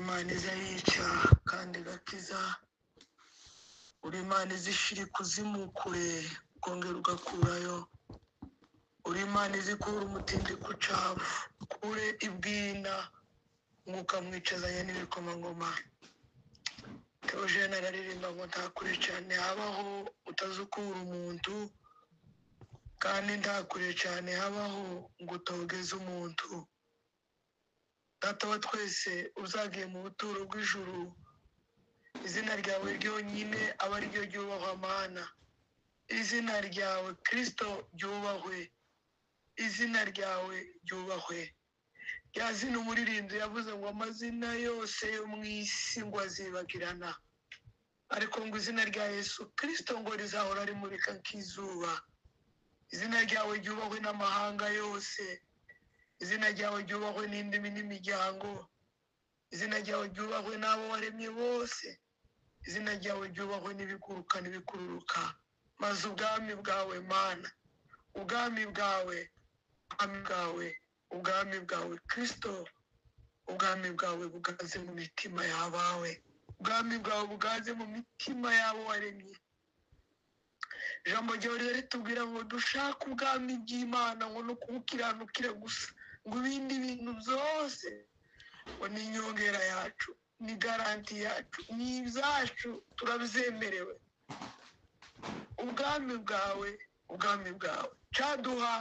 Imana iza yica kandi igakiza, uri Imana izishira ikuzimu kure ukongera ugakurayo, uri Imana izikura umutindi ku cafu kure ibwina ngo ukamwicazanya n'ibikomangoma. Theogene araririmba ngo nta kure cyane habaho utazukura umuntu, kandi nta kure cyane habaho ngo utogeze umuntu. Data wa twese uzagiye mu buturo bw'ijuru, izina ryawe ryonyine aba ari ryo ryubahwa Mana. Izina ryawe Kristo ryubahwe, izina ryawe ryubahwe. Rya zina umuririmbyi yavuze ngo amazina yose yo mu isi ngo azibagirana, ariko ngo izina rya Yesu Kristo ngo rizahora rimurika nk'izuba. Izina ryawe ryubahwe n'amahanga yose, izina ryawe ryubahwe n'indimi n'imiryango, izina ryawe ryubahwe n'abo waremye bose, izina ryawe ryubahwe n'ibiguruka n'ibikururuka. Maze ubwami bwawe Mana, ubwami bwawe, ubwami bwawe, ubwami bwawe Kristo, ubwami bwawe buganze mu mitima y'abawe, ubwami bwawe buganze mu mitima y'abo waremye. Ijambo ryawe riza ritubwira ngo dushake ubwami bw'Imana, ngo no kubukiranukira gusa, ngo ibindi bintu byose ngo ni inyongera yacu, ni garanti yacu, ni ibyacu, turabyemerewe. Ubwami bwawe, ubwami bwawe cyaduha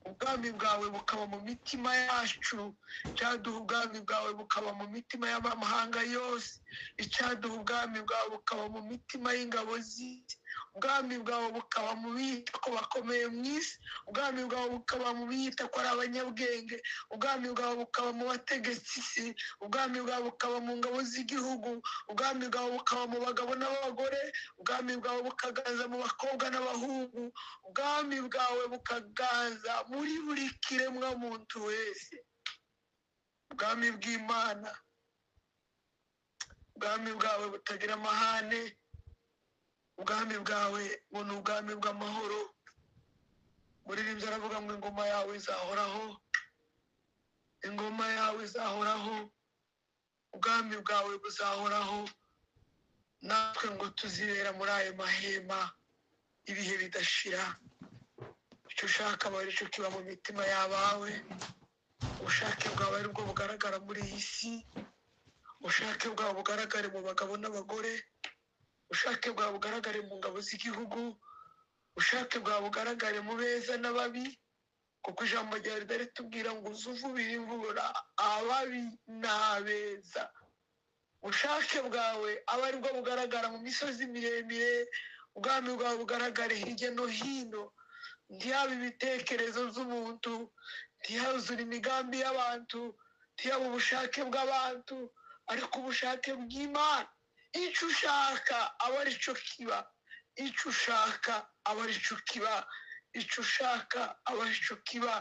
ubwami bwawe bukaba mu mitima yacu, cyaduha ubwami bwawe bukaba mu mitima y'amahanga yose, icyaduha ubwami bwawe bukaba mu mitima y'ingabo z'isi, ubwami bwawe bukaba mu biyita ko bakomeye mu isi, ubwami bwawe bukaba mu biyita ko ari abanyabwenge, ubwami bwawe bukaba mu bategetsi isi, ubwami bwawe bukaba mu ngabo z'igihugu, ubwami bwawe bukaba mu bagabo n'abagore, ubwami bwawe bukaganza mu bakobwa n'abahungu, ubwami bwawe bukaganza muri buri kiremwa muntu wese. Ubwami bw'Imana, ubwami bwawe butagira amahane, ubwami bwawe ngo ni ubwami bw'amahoro. Muririmbyi aravuga ngo ingoma yawe izahoraho, ingoma yawe izahoraho, ubwami bwawe buzahoraho, natwe ngo tuzibera muri ayo mahema ibihe bidashira. Icyo ushaka aba aricyo kiba mu mitima y'abawe, ubushake bwawe ari bwo bugaragara muri iyi si, ubushake bwawe bugaragare mu bagabo n'abagore, ubushake bwawe bugaragare mu ngabo z'igihugu, ubushake bwawe bugaragare mu beza n'ababi, kuko ijambo ryawe ritubwira ngo uzuvubire imvura ababi n'abeza. Ubushake bwawe aba ari bwo bugaragara mu misozi miremire, ubwami bwawe bugaragare hirya no hino. Ntihaba ibitekerezo by'umuntu, ntihazure imigambi y'abantu, ntihaba ubushake bw'abantu, ariko ubushake bw'Imana. Icyo ushaka aba aricyo kiba, icyo ushaka aba aricyo kiba, icyo ushaka aba aricyo kiba.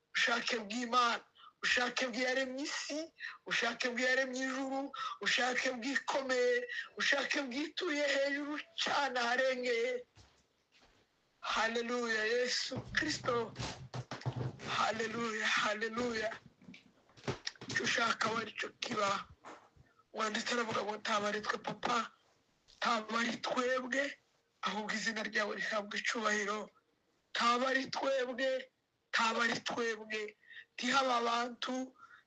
Ubushake bw'Imana, ubushake bw'iyaremye isi, ubushake bw'iyaremye ijuru, ubushake bw'ikomeye, ubushake bwituye hejuru cyane aharengeye. Haleluya Yesu Kristo, haleluya, haleluya. Icyo ushaka aba aricyo kiba. Umwanditsi aravuga ngo ntaba ari twe papa, ntaba ari twebwe, ahubwo izina ryawe rihabwa icyubahiro. Ntaba ari twebwe, ntaba ari twebwe, ntihaba abantu,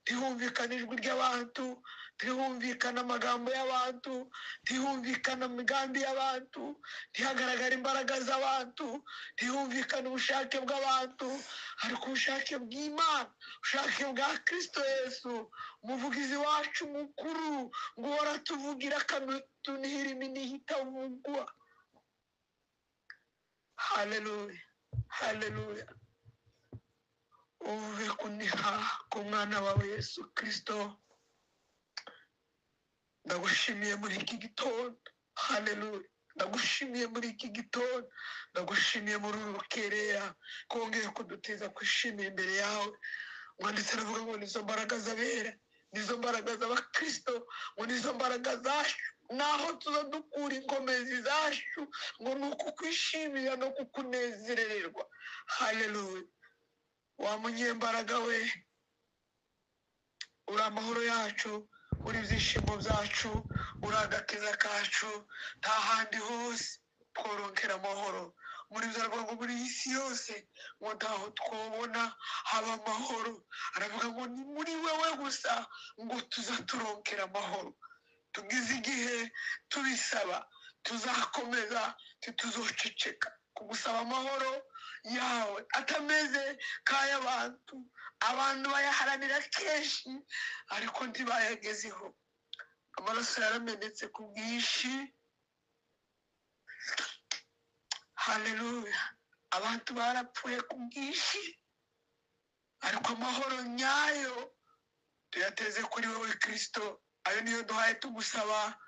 ntihumvikane ijwi ry'abantu, ntihumvikane amagambo y'abantu, ntihumvikane imigambi y'abantu, ntihagaragare imbaraga z'abantu, ntihumvikane ubushake bw'abantu, ariko ubushake bw'Imana, ubushake bwa Kristo Yesu, umuvugizi wacu mukuru, ngo uhora atuvugira akatunihira iminiha itavugwa. Haleluya, haleluya. Uve kuniha ku mwana wawe Yesu Kristo. Ndagushimiye muri iki gitondo, haleluya. Ndagushimiye muri iki gitondo, ndagushimiye muri uru rukerera, kongeye kuduteza kwishimira imbere yawe. Umwanditsi aravuga ngo nizo mbaraga z'abera, nizo mbaraga z'abakristo, ngo nizo mbaraga zacu, naho tuza dukura inkomezi zacu, ngo ni ukukwishimira no kukunezererwa. Haleluya. Wa munyembaraga we, uri amahoro yacu, Uri ibyishimo byacu, uri agakiza kacu. Nta handi hose tworonkera amahoro. Muri byo aravuga ngo muri iyi si yose ngo ntaho twobona haba amahoro. Aravuga ngo ni muri wewe gusa ngo tuza turonkera amahoro. Tugize igihe tubisaba, tuzakomeza, ntituzoceceka kugusaba amahoro yawe atameze nk'ay'abantu. Abantu bayaharanira kenshi ariko ntibayagezeho. Amaraso yaramenetse ku bwinshi. Haleluya! Abantu barapfuye ku bwinshi, ariko amahoro nyayo tuyateze kuri wowe Kristo. Ayo niyo duhaye tugusaba.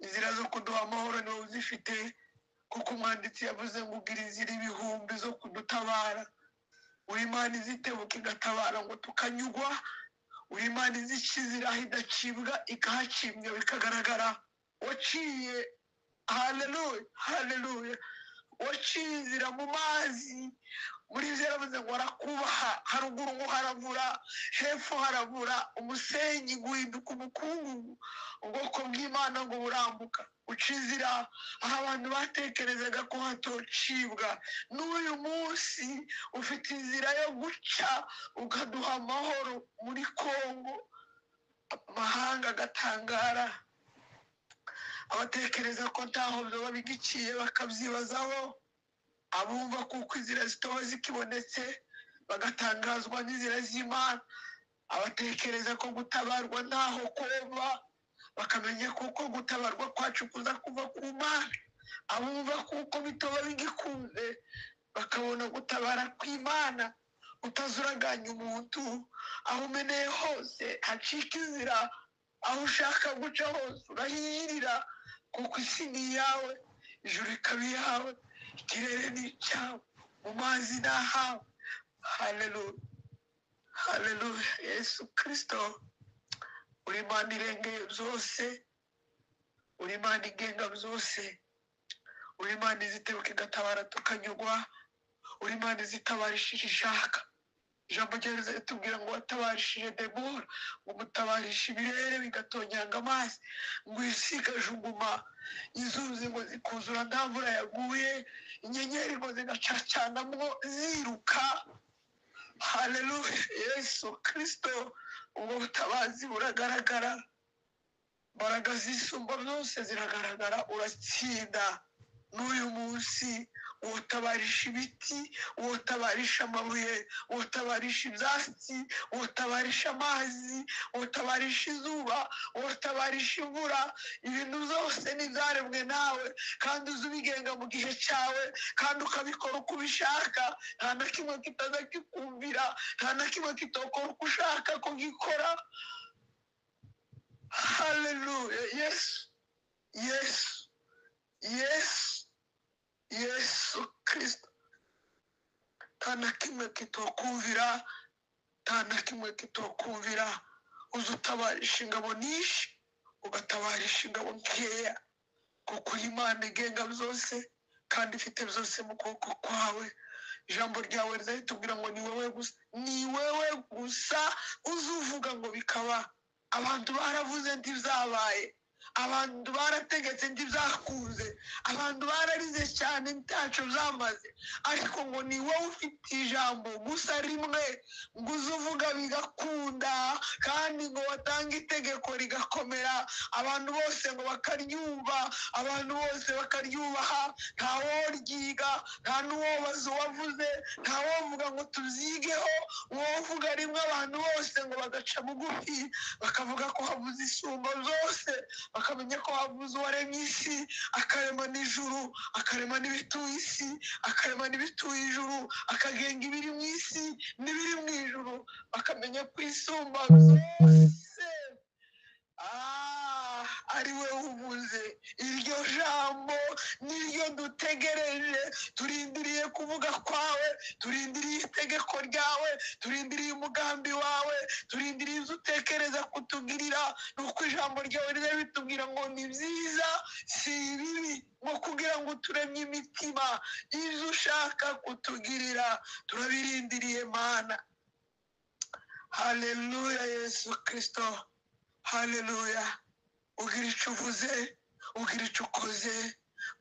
Inzira zo kuduha amahoro niwe uzifite, kuko umwanditsi yavuze ngo ugira inzira ibihumbi zo kudutabara. Uri Imana izitebuka igatabara ngo tukanyugwa. Uri Imana izica inzira aho idacibwa ikahacibwa bikagaragara. Waciye, haleluya, haleluya, waciye inzira mu mazi. Muri ibyo yaravuze ngo arakubaha, haruguru ngo haravura, hepfo haravura, umusenyi guhinduka umukungugu, ubwoko bw'Imana ngo burambuka. Uca inzira aho abantu batekerezaga ko hatocibwa. N'uyu munsi ufite inzira yo guca ukaduha amahoro muri Kongo, amahanga agatangara. Abatekereza ko ntaho byoba bigiciye bakabyibazaho, abumva kuko inzira zitoba zikibonetse bagatangazwa n'inzira z'Imana, abatekereza ko gutabarwa ntaho kuba bakamenya kuko gutabarwa kwacu kuza kuva ku Mana, abumva kuko bitoba bigikunze bakabona gutabara kw'Imana. Utazuraganya umuntu, aho umeneye hose hacika inzira, aho ushaka guca hose urahirira, kuko isi ni iyawe, ijuru ikaba iyawe, ikirere ni icyawe, mu mazi ni ahawe. Haleluya, haleluya. Yesu Kristo, uri Imana irengeye byose, uri Imana igenga byose, uri Imana izitebuka igatabara tukanyugwa, uri Imana izitabarishije ishaka. Ijambo ryawe ritubwira ngo watabarishije Debora, ngo umutabarishe ibirere bigatonyanga amazi, ngo isi ikajuguma, inzuzi ngo zikuzura nta mvura yaguye, inyenyeri ngo zigacacanamwo ziruka. Haleluya. Yesu Kristo, ubwo butabazi buragaragara, imbaraga zisumba byose ziragaragara, uratsinda. N'uyu munsi wotabarisha ibiti, wotabarisha amabuye, wotabarisha ibyatsi, wotabarisha amazi, wotabarisha izuba, wotabarisha imvura. Ibintu byose n'ibyaremwe nawe, kandi uzi ubigenga mu gihe cyawe, kandi ukabikora uko ubishaka. Nta na kimwe kitaza kikumvira, nta na kimwe kitokora uko ushaka kugikora. Haleluya. Yesu, Yesu, Yesu, Yesu Kristo, nta na kimwe kitokumvira, nta na kimwe kitokumvira. Uza utabarisha ingabo nyinshi, ugatabarisha ingabo nkeya, kuko Imana igenga byose kandi ifite byose mu kuboko kwawe. Ijambo ryawe rizahitubwira ngo ni wowe gusa, ni wowe gusa uzuvuga ngo bikaba. Abantu baravuze ntibyabaye, abantu barategetse ntibyakunze, abantu bararize cyane ntacyo byamaze, ariko ngo ni wowe ufite ijambo gusa rimwe ngo uzuvuga bigakunda, kandi ngo watange itegeko rigakomera, abantu bose ngo bakaryumva, abantu bose bakaryubaha. Nta woryiga, nta n'uwobaza uwavuze, nta wovuga ngo tubyigeho. Uwovuga rimwe abantu bose ngo bagaca bugufi, bakavuga ko havuze isumba zose, bakamenya ko havuze uwaremye isi, akarema n'ijuru, akarema n'ibituye isi, akarema n'ibituye ijuru, akagenga ibiri mu isi n'ibiri mu ijuru, bakamenya ko isumba zose ari we uvuze. Iryo jambo niryo dutegereje, turindiriye kuvuga kwawe, turindiriye itegeko ryawe, turindiriye umugambi wawe, turindiriye ibyo utekereza kutugirira. Nuko ijambo ryawe rijya ritubwira ngo ni byiza si ibibi, ngo kugira ngo uturemye imitima. Ibyo ushaka kutugirira turabirindiriye Mana. Haleluya. Yesu Kristo, Haleluya. Ugira icyo uvuze, ugira icyo ukoze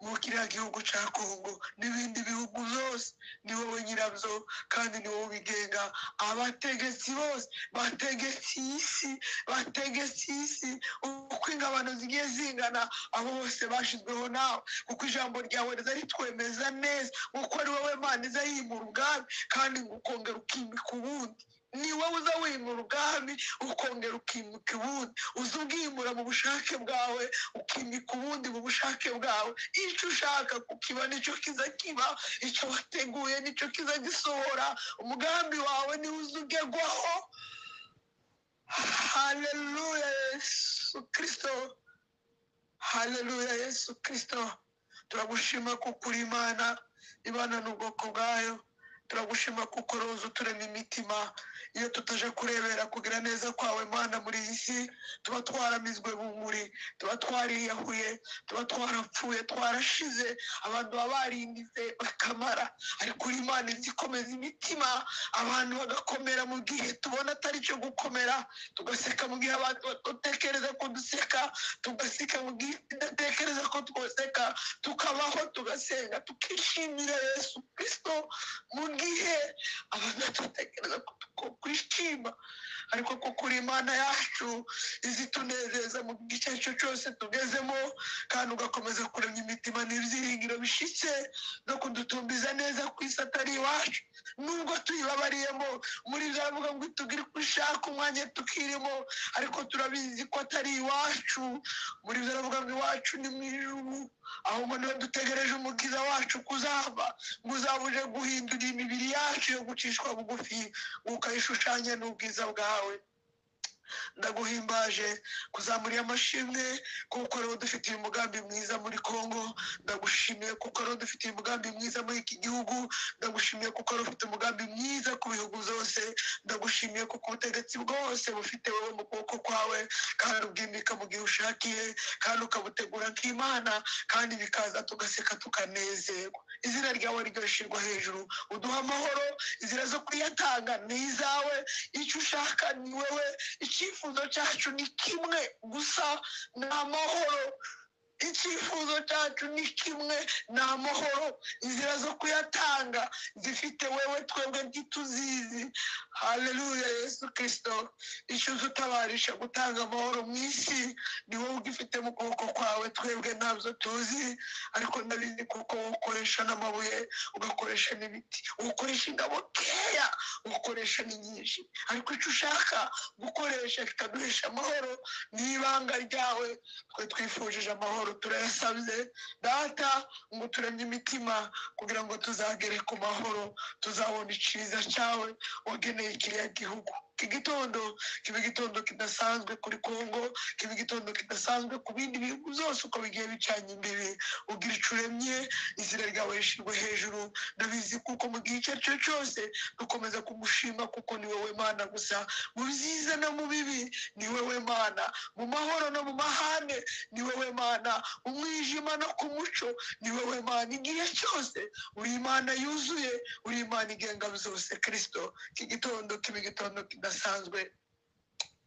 mu kiriya gihugu cya Kongo n'ibindi bihugu byose, ni wowe nyirabyo kandi ni wowe ubigenga. Abategetsi bose bategetse isi, bategetse isi uko ingabano zigiye zingana, abo bose bashyizweho nawe, kuko ijambo ryawe riza ritwemeza neza kuko ari wowe Mana iza yimura ubwami kandi ngo ukongera ukimika ubundi. Ni wowe uza wimura ubwami ukongera ukimika ubundi, uza ubwimura mu bushake bwawe ukimika ubundi mu bushake bwawe. Icyo ushaka kukiba nicyo kiza kiba, icyo wateguye nicyo kiza gisohora, umugambi wawe niwo uza ugerwaho. Haleluya Yesu Kristo, haleluya Yesu Kristo. Turagushima kuko uri Imana ibana n'ubwoko bwayo. Turagushima kuko roza uturema imitima. Iyo tutaje kurebera kugira neza kwawe Mana muri iyi si, tuba twaramizwe bunguri, tuba twariyahuye, tuba twarapfuye, twarashize, abantu baba barindize bakamara. Ariko uri Imana izi ikomeza imitima, abantu bagakomera mu gihe tubona atari cyo gukomera, tugaseka mu gihe abantu badatekereza ko duseka, tugaseka mu gihe tudatekereza ko twoseka, tukabaho tugasenga, tukishimira Yesu Kristo mu gihe abantu badatekereza ko twishima. Ariko kuko uri Imana yacu izitunezeza mu gice icyo cyose tugezemo, kandi ugakomeza kuremya imitima n'ibyiringiro bishitse no kudutumbiza neza ku isi atari iwacu, nubwo tuyibabariyemo. Muri byo aravuga ngo tugire uko ushaka umwanya tukirimo, ariko turabizi ko atari iwacu. Muri byo aravuga ngo iwacu ni mu ijuru, ahubwo niba dutegereje umukiza wacu kuzaba, ngo uzaba uje guhindura imibiri yacu yo gucishwa bugufi, ukayishushanya n'ubwiza bwawe. Ndaguhimbaje kuzamurira amashimwe kuko rero dufitiye umugambi mwiza muri Kongo. Ndagushimiye kuko rero dufitiye umugambi mwiza muri iki gihugu. Ndagushimiye kuko rero ufite umugambi mwiza ku bihugu byose. Ndagushimiye kuko ubutegetsi bwose bufite wowe mu kuboko kwawe, kandi ubwimika mu gihe ushakiye, kandi ukabutegura nk'Imana, kandi bikaza tugaseka tukanezerwa. Izina ryawe rigashyirwa hejuru, uduha amahoro. Inzira zo kuyatanga ni izawe, icyo ushaka ni wowe. Icyifuzo cyacu ni kimwe gusa, ni amahoro. Icyifuzo cyacu ni kimwe, ni amahoro. Inzira zo kuyatanga zifite wewe, twebwe ntituzizi. Haleluya Yesu Kristo. Icyo uza utabarisha gutanga amahoro mu isi ni wowe ugifite mu kuboko kwawe, twebwe ntabyo tuzi. Ariko ndabizi kuko ukoresha n'amabuye, ugakoresha n'ibiti, ukoresha ingabo keya, ukoresha ni nyinshi, ariko icyo ushaka gukoresha kikaduhesha amahoro ni ibanga ryawe. Twe twifujije amahoro, turayasabye Data ngo turemye imitima kugira ngo tuzagere ku mahoro, tuzabona icyiza cyawe wageneye kiriya gihugu. Iki gitondo kiba igitondo kidasanzwe kuri Kongo, kiba igitondo kidasanzwe ku bindi bihugu byose uko bigiye bicanye imbibi. Ugira icyo uremye, izina ryawe rishyirwe hejuru. Ndabizi kuko mu gihe icyo ari cyo cyose dukomeza kugushima, kuko ni wowe Mana gusa. Mu byiza no mu bibi ni wowe Mana, mu mahoro no mu mahane ni wowe Mana, mu mwijima no ku muco ni wowe Mana. Igihe cyose uri Imana yuzuye, uri Imana igenga byose. Kristo, iki gitondo kiba igitondo kidasanzwe.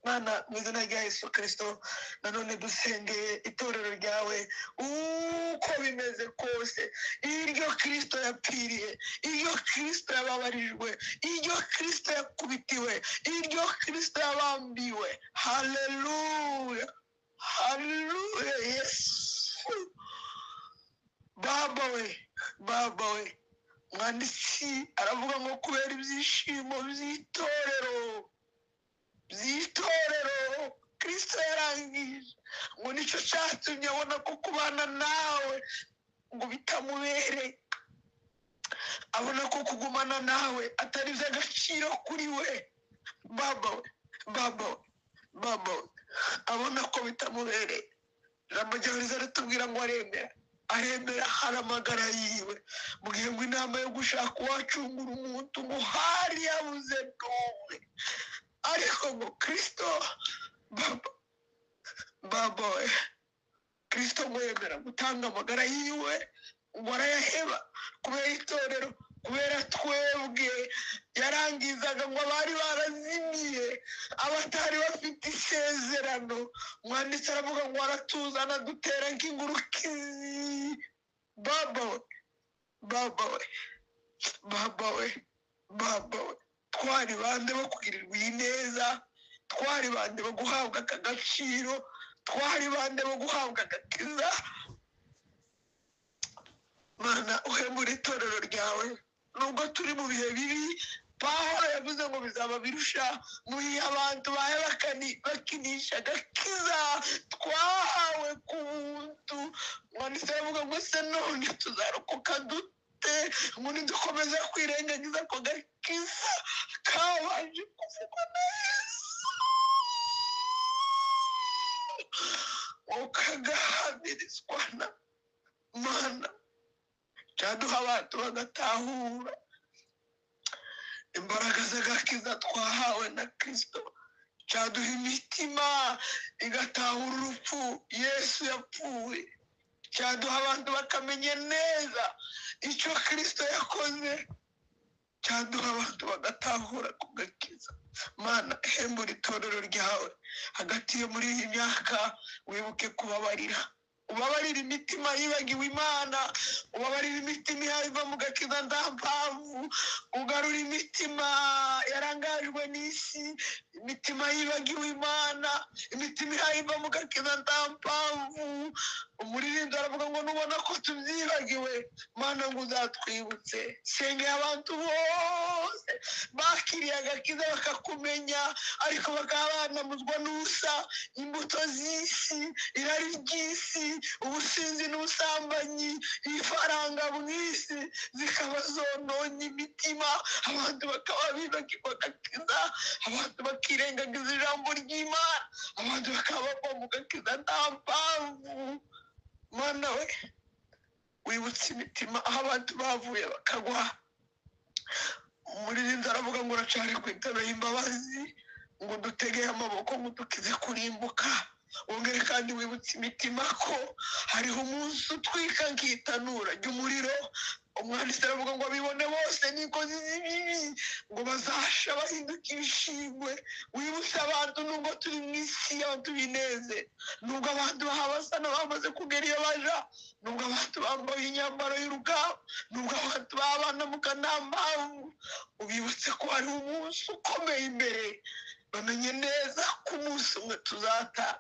Mana, mu izina rya Yesu Kristo, nanone dusengeye itorero ryawe uko bimeze kose. Iryo Kristo yapfiriye, iryo Kristo yababarijwe, iryo Kristo yakubitiwe, iryo Kristo yabambiwe. Haleluya, haleluya Yesu. Baba we, Baba we. Umwanditsi aravuga ngo kubera ibyishimo by'itorero, by'itorero Kristo yarangije, ngo nicyo cyatumye abona ko kubana nawe ngo bitamubereye, abona ko kugumana nawe atari iby'agaciro kuri we. Baba we, Baba we, Baba we, abona ko bitamubereye. Ijambo ryawe riza ritubwira ngo aremera, aremera haramagara yiwe. Mu gihe ngo inama yo gushaka uwacungura umuntu ngo hari yabuze n'umwe, ariko ngo Kristo, Baba, Baba we, Kristo ngo yemera gutanga amagara yiwe, ngo arayaheba kubera itorero. Kubera twebwe yarangizaga ngo abari barazimiye, abatari bafite isezerano. Umwanditsi aravuga ngo aratuzana dutera nk'ingurukizi. Baba we, baba we, baba we, baba we, twari bande bo kugirirwa iyi neza? Twari bande bo guhabwa aka gaciro? Twari bande bo guhabwa agakiza? Mana, uhembure itorero ryawe nubwo turi mu bihe bibi. Pawulo yavuze ngo bizaba birusha mu gihe abantu bahe bakinisha agakiza twahawe ku buntu. Umwanditsi aravuga ngo se none tuzarokoka dute ngo nidukomeza kwirengagiza ako gakiza kabanje kuvugwa neza, ukagahamirizwa na Mana? Cyaduha abantu bagatahura imbaraga z'agakiza twahawe na Kristo. Cyaduha imitima igatahura urupfu Yesu yapfuye. Cyaduha abantu bakamenya neza icyo Kristo yakoze. Cyaduha abantu bagatahura ku gakiza. Mana, hembura itorero ryawe hagati yo muri iyi myaka. Wibuke kubabarira, ubabarira imitima yibagiwe Imana, ubabarira imitima iva mu gakiza nta mpamvu, ugarura imitima yarangajwe n'isi, imitima yibagiwe Imana, imitima iva mu gakiza nta mpamvu. Umuririmbyi aravuga ngo nubona ko tubyibagiwe, Mana, ngo uzatwibutse. Sengera abantu bose bakiriye agakiza bakakumenya, ariko bakaba banamuzwa n'ubusa, imbuto z'isi, irari ry'isi, ubusinzi n'ubusambanyi, ifaranga mu isi, zikaba zononye imitima. Abantu bakaba bibagirwa agakiza, abantu bakirengagiza ijambo ry'Imana, abantu bakaba bava mu gakiza nta mpamvu. Mana we, wibutse imitima aho abantu bavuye bakagwa. Umuririmbyi aravuga ngo uracari ku intebe y'imbabazi, ngo dutegeye amaboko ngo dukize kurimbuka. Wongere kandi wibutse imitima ko hariho umunsi utwika nk'itanura ry'umuriro. Umwanditsi aravuga ngo abibone bose n'inkozi z'ibibi ngo bazasha bahinduka ibishingwe. Wibutse abantu, nubwo turi mu isi abantu bineze, nubwo abantu basa n'abamaze kugera iyo baja, nubwo abantu bambaye imyambaro y'urugamba, nubwo abantu babana mu kanama, ubibutse ko hariho umunsi ukomeye imbere. Bamenye neza ko umunsi umwe tuzataha.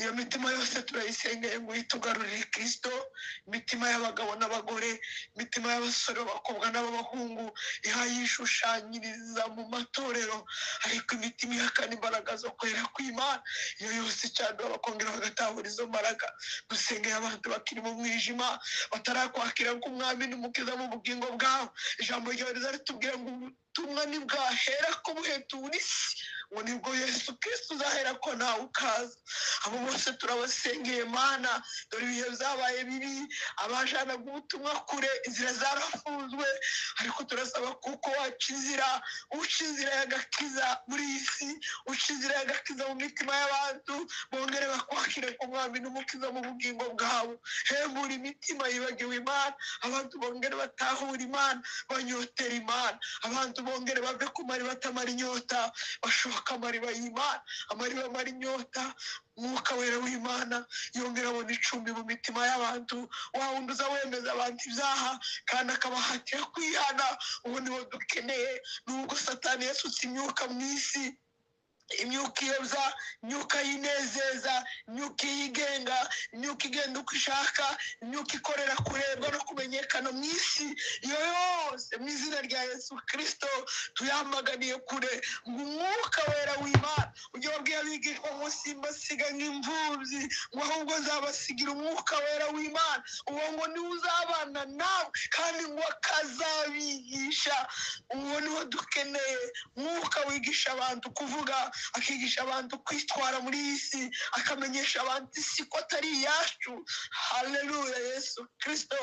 Iyo mitima yose turayisengeye ngo uhite ugarurire Kristo. Imitima y'abagabo n'abagore, imitima y'abasore, b'abakobwa n'ab'abahungu ihayishushanyiriza mu matorero, ariko imitima ihakana imbaraga zo kwera kw'Imana, iyo yose icyadura bakongera bagatahura izo mbaraga. Dusengeye abantu bakiri mu mwijima, batarakwakira nk'umwami n'umukiza mu bugingo bwabo. Ijambo ryawe riza ritubwira ngo ubutumwa ntibwahera ko buhetura isi, ngo nibwo Yesu Kristo uzahera ko nawe ukaza. Abo bose turabasengeye, Mana. Dore ibihe byabaye bibi, abajanaga ubutumwa kure, inzira zarafunzwe, ariko turasaba kuko waca inzira, uca inzira y'agakiza muri iyi si, uca inzira y'agakiza mu mitima y'abantu, bongere bakwakire ku mwami n'umukiza mu bugingo bwabo. Hembura imitima yibagiwe Imana, abantu bongere batahura Imana, banyotera Imana. Abantu bongere bave ku mariba atamara inyota, bashoka amariba y'Imana, amariba amara inyota. Umwuka Wera w'Imana yongera abona icumbi mu mitima y'abantu, wa wundi uza wemeza abantu ibyaha kandi akabahatira kwihana. Ubu niwo dukeneye. Nubwo Satani yasutse imyuka mu isi, imyuka iyobya, imyuka yinezeza, imyuka yigenga, imyuka igenda uko ishaka, imyuka ikorera kurebwa no kumenyekana mu isi, iyo yose mu izina rya Yesu Kirisito tuyamaganiye kure, ngo Umwuka Wera w'Imana ujye wabwiye abigishwa ngo simbasiga nk'imfubyi, ngo ahubwo nzabasigira Umwuka Wera w'Imana. Uwo ngo niwe uzabana nawe kandi ngo akazabigisha. Uwo niwo dukeneye, Mwuka wigisha abantu kuvuga, akigisha abantu kwitwara muri iyi si, akamenyesha abantu isi ko atari iyacu. Haleluya, Yesu Kirisito.